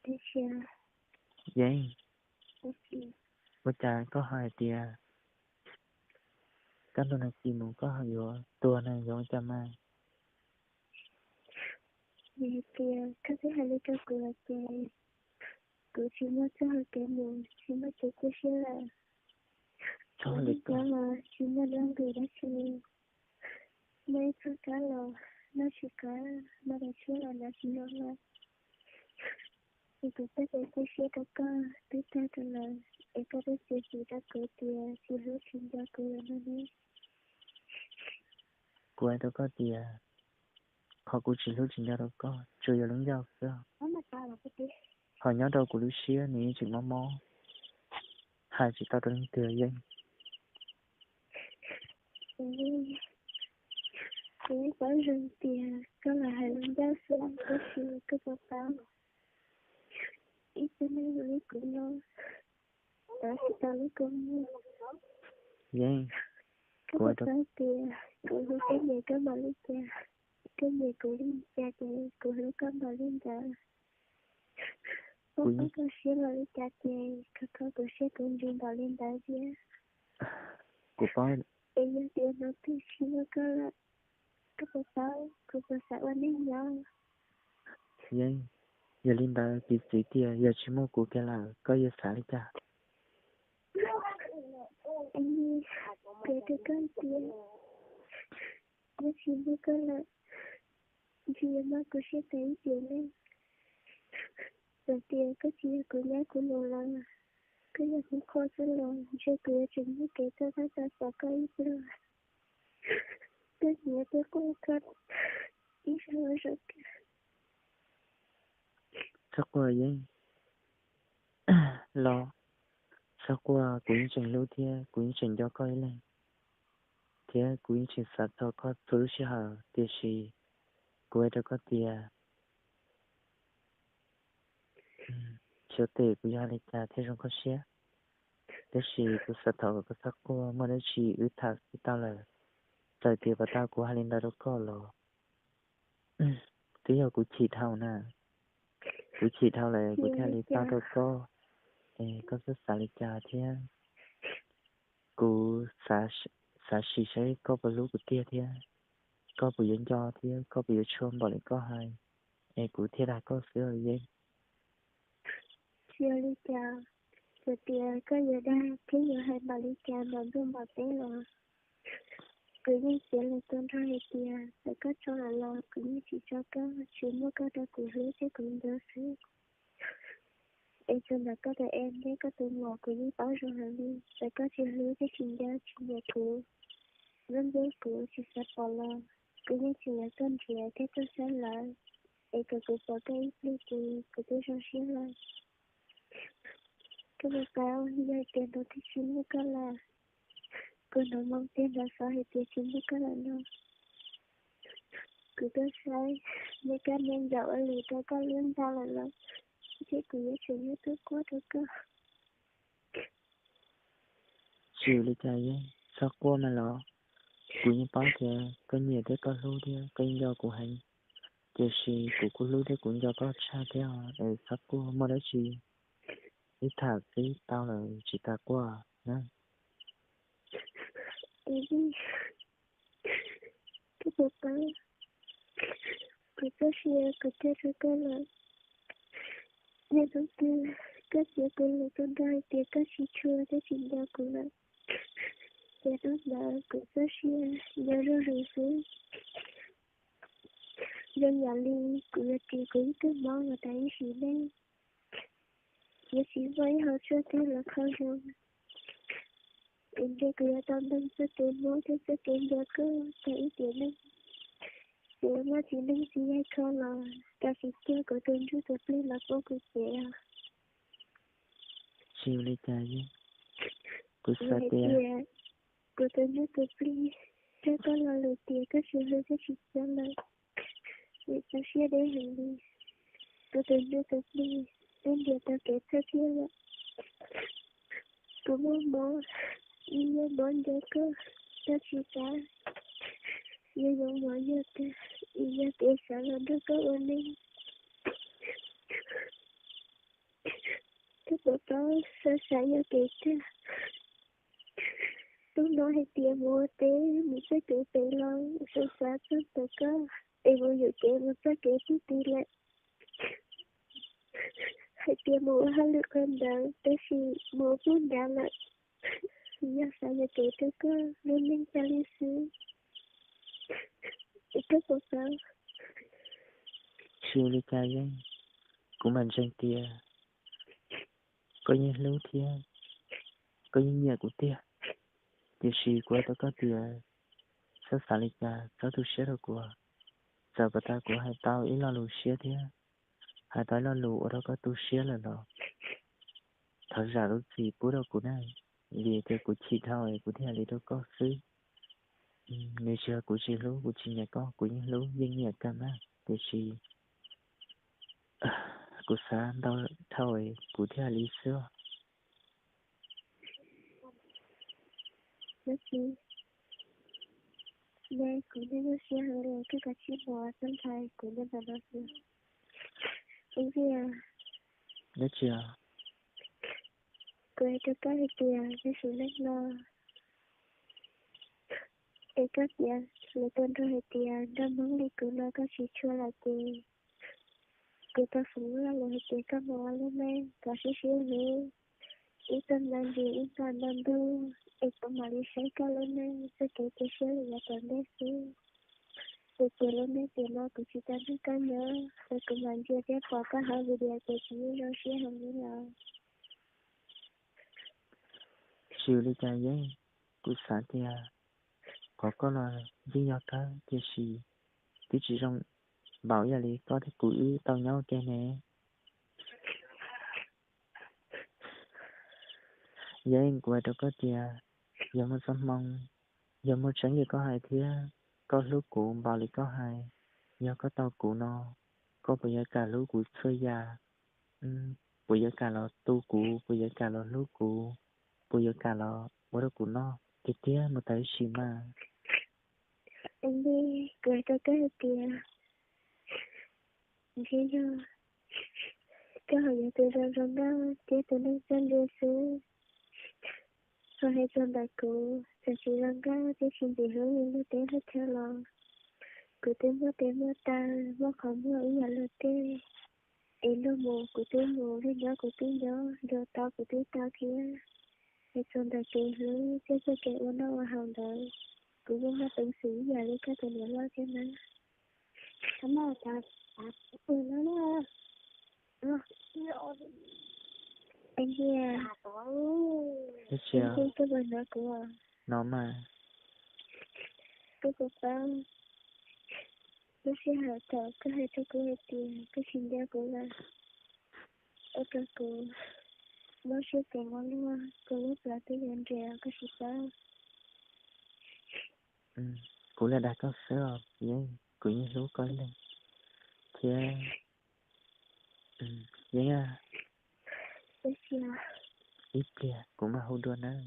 Yeej, ua cas koj ho hais tias koj nrog nag kis mus koj ho yuav tuag na, yuav ua cas mas? Vim hais tias koj twb hais li rau kuv lawm ces kuv tsis muaj txoj hau kev mus, tsis muaj kev tu siab lawm. Kuv ib cov los tsis muaj dab ntxwg dab tsi li. Muaj ib txoj kab los noj tsis qab, muaj daim tshuab los noj tsis noj lawm. Es kuv txoj kev tu siab rau koj twb tag rau lawm, es koj twb txiav txim rau kuv tias tsis hlub tsis nco kuv lawm no ne. Kuv hais rau koj tias qhov kuv tsis hlub tsis nco rau koj tsuas yog lub ncauj xwb, ho nyob rau kuv lub siab nws yeej tseem mob mob, hais tsis tau rau leej twg yeej. Kuv yeej paub zoo tias koj los hais lub ncauj xwb, tab sis koj puas paub, ib tug neeg li kuv no, tau tsis tau lub koob muag. Yeej, koj puas paub tias kuv hlub koj nyiam koj npaum li cas, koj nyiam kuv li cas ces kuv hlub koj npaum li ntawd. Koj paub koj siab npaum li cas ces koj kho kuv siab kuv ntsws npaum li ntawd thiab. Kuv paub. Es yog tias hnub twg tsis muaj koj lawm, koj puas paub kuv puas xav ua neej nyob? Yeej, yog li ntawd piv txwv tias yog tsis muaj kuv kiag lawm koj yuav xav li cas? Kuv hais rau koj tias yog tsis muaj koj lawm, ntshe yuav mob kuv siab tas ib tiam neej. Txawm tias koj tsis yog kuv nyab kuv nus lawm, koj yog kuv qhua xwb los ntshe kuv yuav tseem muaj kev txawj tab txav xav koj ib pliag. Koj tsis yog tias quaj koj ib zaug ua zaum kawg. Txhob quaj Yeej, los txhob quaj, kuv yeej tseem hlub thiab kuv yeej tseem nco koj ib leeg, thiab kuv yeej tseem xav txog koj txhua lub sij hawm. Tiam sis kuv hais rau koj tias, xyov tes kuv yuav hais li cas thiaj zoo koj siab, tab sis kuv xav thov kom koj txhob quaj, muaj dab tsi wb tham xwb tau lawm. Txawm tias puas tau kuv hais li ntawd rau koj los twb yog kuv chim dhau na. Kuv chim dhau lawm kuv thiaj li tau rau koj, es koj txhob xav li cas thiab. Kuv xav sim saib koj puas hlub kuv tiag thiab koj puas yuav nco thiab koj puas yuav tshua npaum li koj hais, es kuv thiaj dag koj xwb Yeej. Tsis ua li cas, txawm tias koj yuav dag thiab yuav hais npaum li cas npaum ntuj npaum teb los kuv yeej txiav lus tau nrho hais tias txawm koj tso lawm los kuv yeej tsis tso koj, tsuas muaj koj rau kuv hlub thiab kuv nco xwb. Es txog ntawm koj tus ex thiab koj tus muam kuv yeej paub zoo heev li, txawm koj tsis hlub thiab tsis nco tsis nyiam kuv, ntxub ntxub kuv tsis xav pom los kuv yeej tseem yuav tuaj nrhiav thiab tuaj saib lawv, es kom kuv pom koj ib pliag ces kuv twb zoo siab lawm. Koj puas paub yog tias hnub twg tsis muaj koj lawm, kuv hnov moo tiag nrov xov hais tias tsis muaj koj lawm no, kuv tuaj saib, neb kab neb ncaum ua lus rau koj lub nta lawm los ntshe kuv yuav tseem yuav tuaj quaj rau koj. Tsis ua li cas Yeej, txhob quaj mas los. Kuv yeej paub tias koj nyiam thiab koj hlub thiab koj yeej nco kuv heev, tiam sis kuv kuj hlub thiab kuv nco koj tshaj thiab, es txhob quaj, muaj dab tsi wb tham xwb tau lawm, tsis tas quaj na. Koj puas paub, kuv txoj sia kuv tuaj rau koj lawm, niaj hnub twg koj txiav kuv lus tau nrho hais tias koj tsis tshua thiab tsis nco kuv lawm, ces hnub ntawd kuv txoj sia nco zuj zus xwb. Zoo yam li kuv yuav ris kuv ib tug mob los tas ib sim neej, yuav tsis muaj ib hom tshuaj twg los kho zoo. Kuv ntsia kuv yuav tau npleeg txoj kev mob thiab txoj kev nco koj tas ib tiam neej. Txawm muaj txiv neej txiv yaig kho los kav tsij cia kuv tus ntsuj tus plig los pub kuv cev os. Tsis ua li cas Yeej, kuv xav tias kuv tus ntsuj tus plig, koj los lus tias koj tsis hlub thiab tsis nco lawm, vim txaus siab deb heev li. Kuv tus ntsuj tus plig twb ntiav tau kev txhawj thiab lawm. Kuv muaj mob, ib yog mob nco koj, koj tsis kav, yog zoo mob yog tiag, ib yog tias xav los nrog koj ua neej. Xav xav yuam kev tiag. Tub hnov hais tias mus ua teb mus txoj kev pem los xav xav txog ntawm koj, es mus yuam kev mus txoj kev twb ti lawm. Hais tias mus ua hauj lwm qhov ntawd tab sis mus ua puag nrad lawm. Yog xav yuam kev rau koj lub neej tas li xwb, es koj puas paub? Tsis ua li cas Yeeb, kuv mam ntseeg tias koj yeej hlub thiab koj yeej nyiam kuv tiag. Tiam sis kuv hais rau koj tias txhob xav li cas, txhob tu siab rau kuv. Txawm pas tas kuv hais tau ib lo lus siab thiab hais tau ib lo lus ua rau koj tu siab lawm los thov zam lub txim pub rau kuv na, vim tias kuv chim dhau es kuv thiaj li rau koj xwb. Nws tsis yog kuv tsis hlub, kuv tsis nyiam koj, kuv yeej hlub yeej nyiam kawg na, tiam sis kuv xav ntau dhau es kuv thiaj li xwb. Dab tsi? Ne, kuv niaj nyuaj siab heev li, koj kav tsij mus txhob ntshai kuv nyob ntawm no xwb. Ib tias, dab tsi os? Kuv hais rau koj hais tias, tab sis neej no es koj tias lawv tau nrog hais tias nrog Hmoob li kuv no koj tsis tshua lawm ces kuv tau foom lo lus hais tias koj mus ua lub neej kom sib sib hlub, ib tug nto ntsis ib tug nto ntuj, es kuv mam li saib koj lub neej txoj kev cia siab li yav tom ntej xwb. Vim tias lub neej tiam no kuv tsis tau nrog koj nyob, es kuv mam ntsia thiab pom koj hauv video ces kuv yeej zoo siab heev li los. Tsis ua li cas Yeeb, kuv xav tias qhov koj los yeej yog kawg, tiam sis twb tsis zoo npaum ib yam li koj thiab kuv wb tau nyob ua ke ne. Yeeb, kuv hais rau koj tias yog muaj txoj hmoo, yog muaj tseeb li koj hais thiab koj hlub kuv npaum li koj hais, yog koj tau kuv no, koj puas yuav kam hlub kuv txhua yam? Puas yuav kam los tu kuv? Puas yuav kam los hlub kuv? Puas yuav kam los ua rau kuv noj tiag tiag mus tau ib sim mas? Kuv hais rau koj hais tias ntshe yog koj ho yog tus zoo zoo nkauj thiab tus neeg txawj ntse xwb. Ho hais txog ntawm kuv, txawm tsis zoo nkauj thiab tsis ntxim hlub li luag teb luag chaw los kuv twb muaj tes muaj taw, muaj qhov muag ib yam luag tej. Es luag mus kuv twb mus, luag nyob kuv twb nyob, luag tau kuv twb tau thiab. Hais txog ntawm kev hlub thiab txoj kev ua noj ua haus ntawd, kuv yeej muaj peev xwm ib yam li koj tus niam loj thiab na. Ib ntsia, ib ntsia koj puas hnov kuv? Hnov mas. Koj puas paub lub sij hawm thaum koj hais rau kuv hais tias koj tsis nco kuv lawm, ua rau kuv mob siab ceev ua luaj, kuv lub plawv twb yuav nres koj tsis paub. Kuv lam dag koj xwb os Yeeb, kuv yeej hlub koj ib leeg thiab. Yeeb, ib pliag kuv mam hu dua nawb.